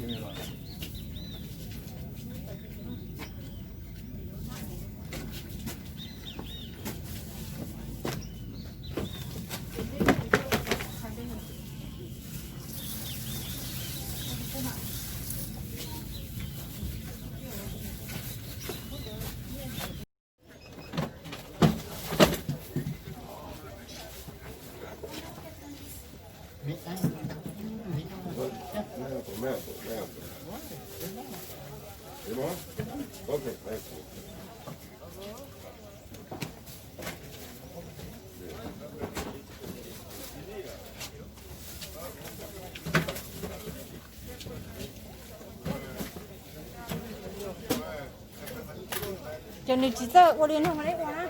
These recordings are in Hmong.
Ces nws tsis txawj ua li no mas neb ua na.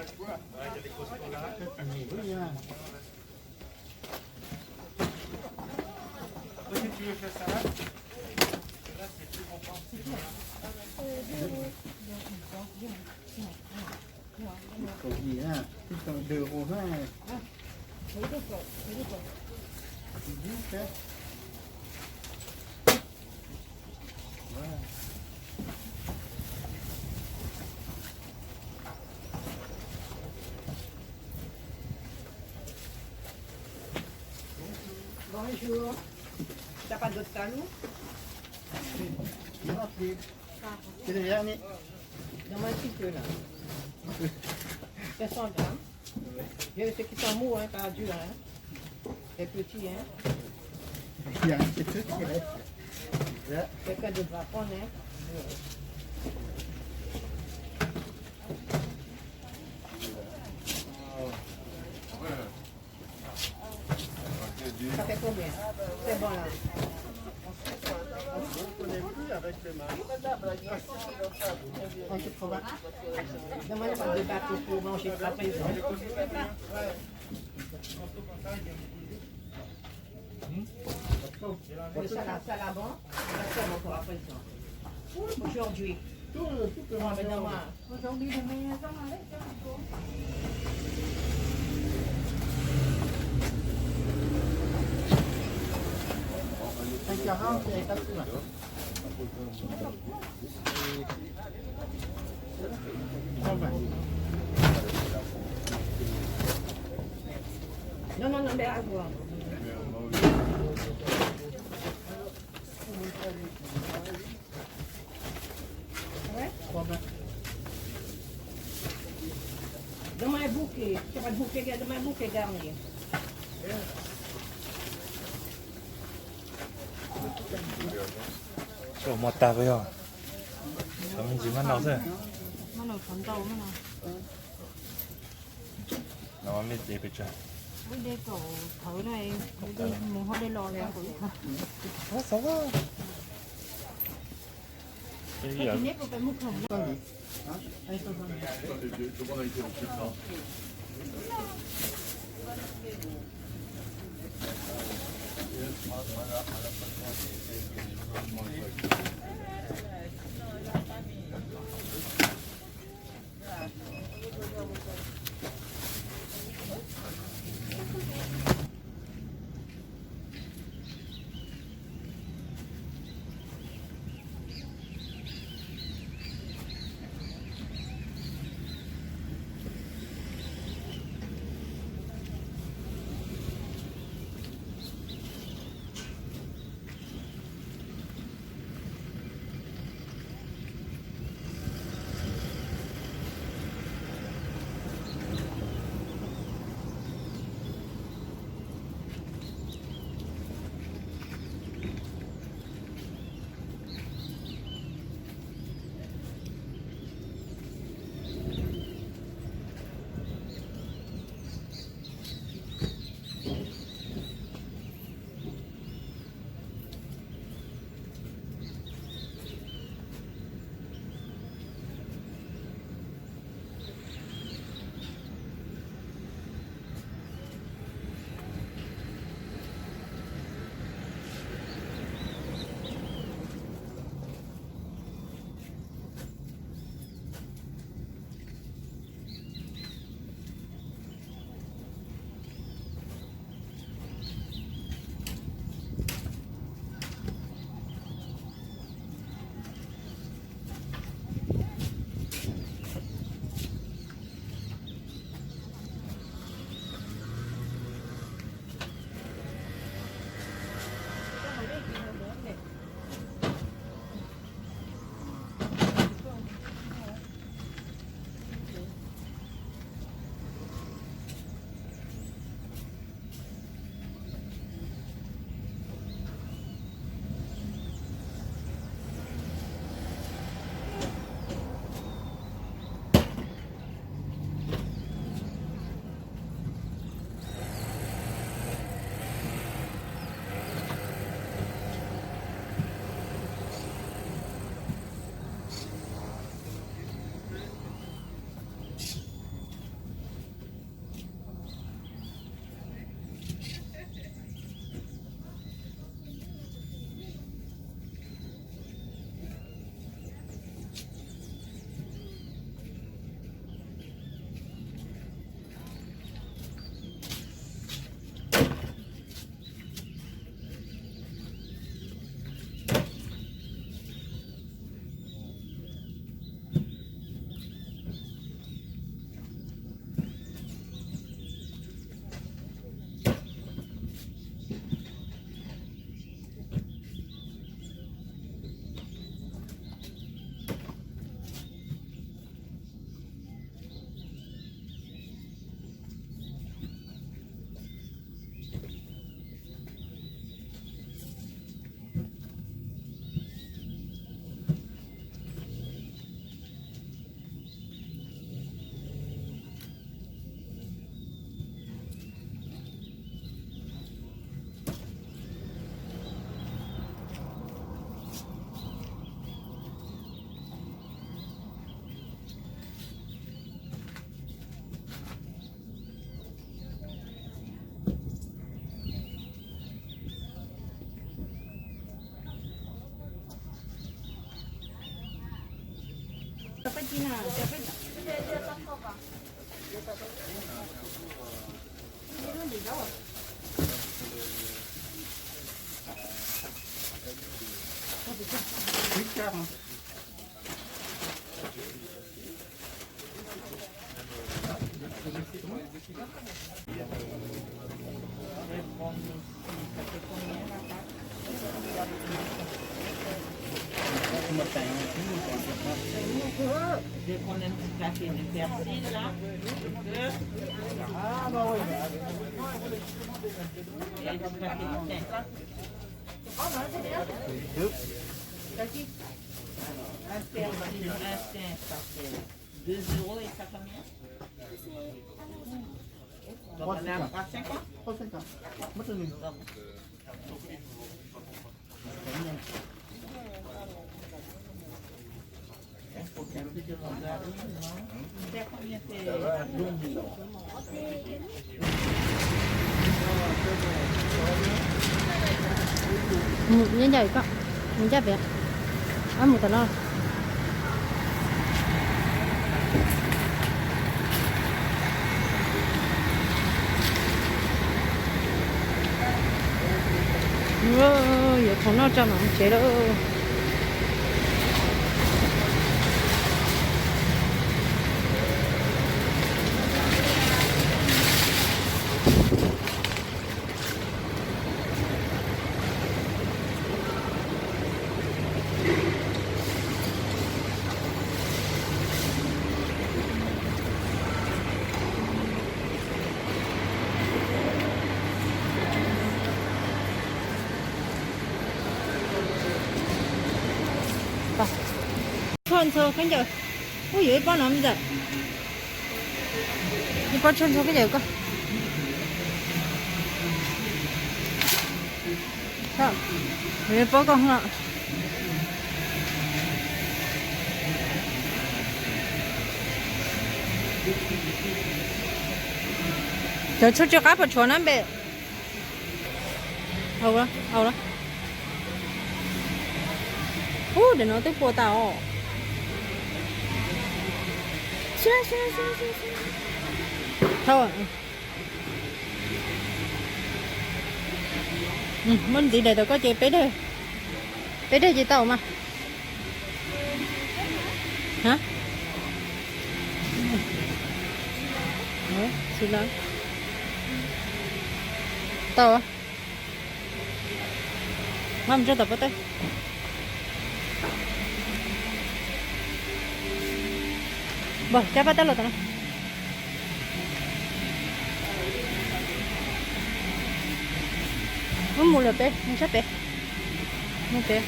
Khẩu vị ha, thích cộng đồng ủng hộ ha. Bonjour. T'as pas d'autres talons? Donne-moi un petit peu là. Cinq cents grammes. Viens, ceux qui sont mous, hein, pas durs, hein. Les petits, hein. Il y a un petit peu, ouais. Quelqu'un devra prendre, hein. Ça fait combien? C'est bon là. Moi, j'ai pas de bateau pour manger à la maison. Le sala-, salaban, ça sert encore à présent. Aujourd'hui. Tout, tout peut manger. Aujourd'hui, demain, ça va aller. Cinq quarante, c'est pas tout là. Non, non, non, mais à voir. Donne-moi un bouquet. Tu as pas de bouquet, donne-moi un bouquet garni. Coj mov tag puas yog? Cov me ntsis maj nau xwb. Maj nau, cov ntau maj nau. No mej de pes tsawg? Mej de kaum thawv na, mus ho de los li kaum ib thawv. Deux euros et ça combien ? Trois cinquante. Trois cinquante. Mất cho mình. Mus nyob ncaim koj, mus ncaj pem, mus tom no. Yuav thaum no tso mam mus tsev lawm. Tshuaj ntxhua khaub ncaws. Ub, yuav ib pob no me ntxawm. Ib pob tshuaj ntxhua khaub ncaws koj. Yuav ib pob koj no. Cov tshuaj tsw qab puas tshuav na npe? Au, au. Ub, daim no twb puas tas os. Thauj. Muab ntxiv daim tau koj ces peb daim, peb daim ces tau mas. Hab, xwb lawm. Tau. Maj mus tsuag tom pob tawb. Npog cab pob tawb los tom no. Wb mus lawm peb, mus sab pem. Mus pem.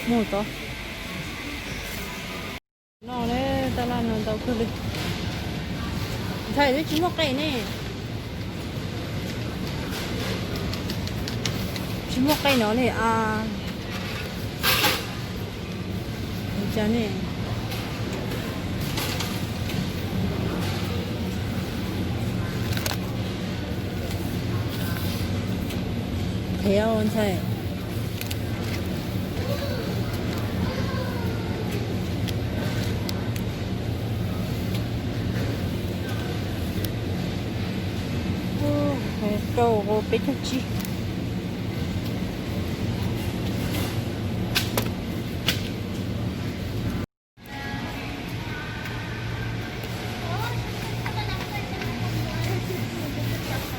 Mus tod. No ne, taj laj no ntau kawg li. Ntxhais twb tsis muaj qe ne. Tsis muaj qe no li a. Cas ne. Qhiav ntxhais. Rau peb caug tsib.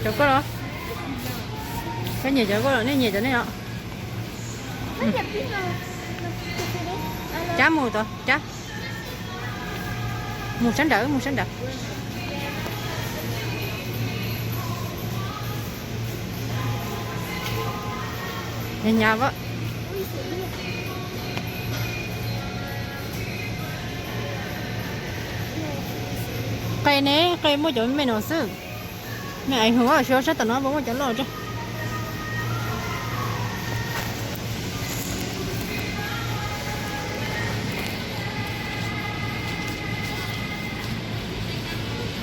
Cov koj los? Koj nyiam cov koj los, nej nyiam cov nej os. Cab mus tod, cab. Mus sab nraud, mus sab nraud. Nyab nyab. Qe ne, qe muaj cov me no xwb. Me aiv hwv, sab tom no puas muaj cov loj tso.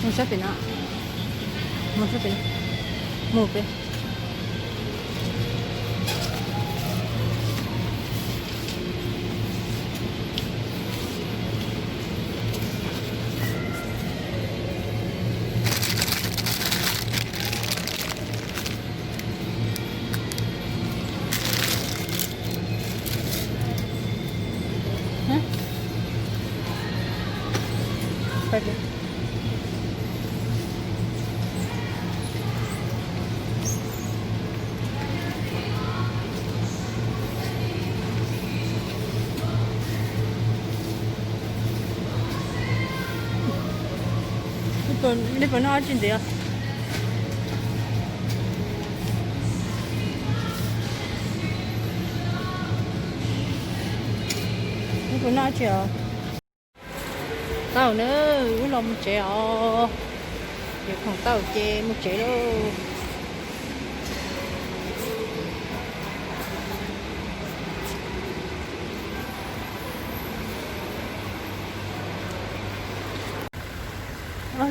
Mus sab pem no. Mus sab pem no. Mus pem. Nej puas noj tsis ntev? Nej puas noj tsis os? Tau na, wb los mus tsev os. Yuav khoom tau ces mus tsev lauj.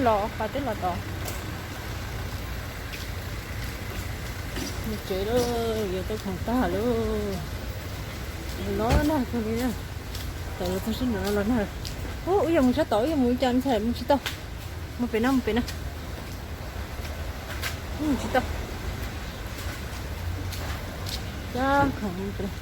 Los qab twb los tod. Mus tsev lauj, yuav tau khoom tag lauj. Los nag kawg li na. Tawm los txog sab nraum no los nag. Ub, wb yuav mus sab tod, wb yuav mus ua cas ntxhais mus tsis tau. Mus pem no, mus pem no. Mus tsis tau. Cab khoom mus pem no.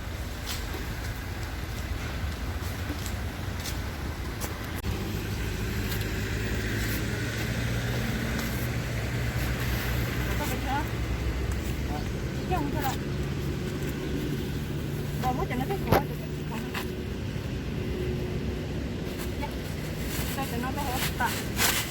Muab cov no coj kuv, cov no coj kuv tas.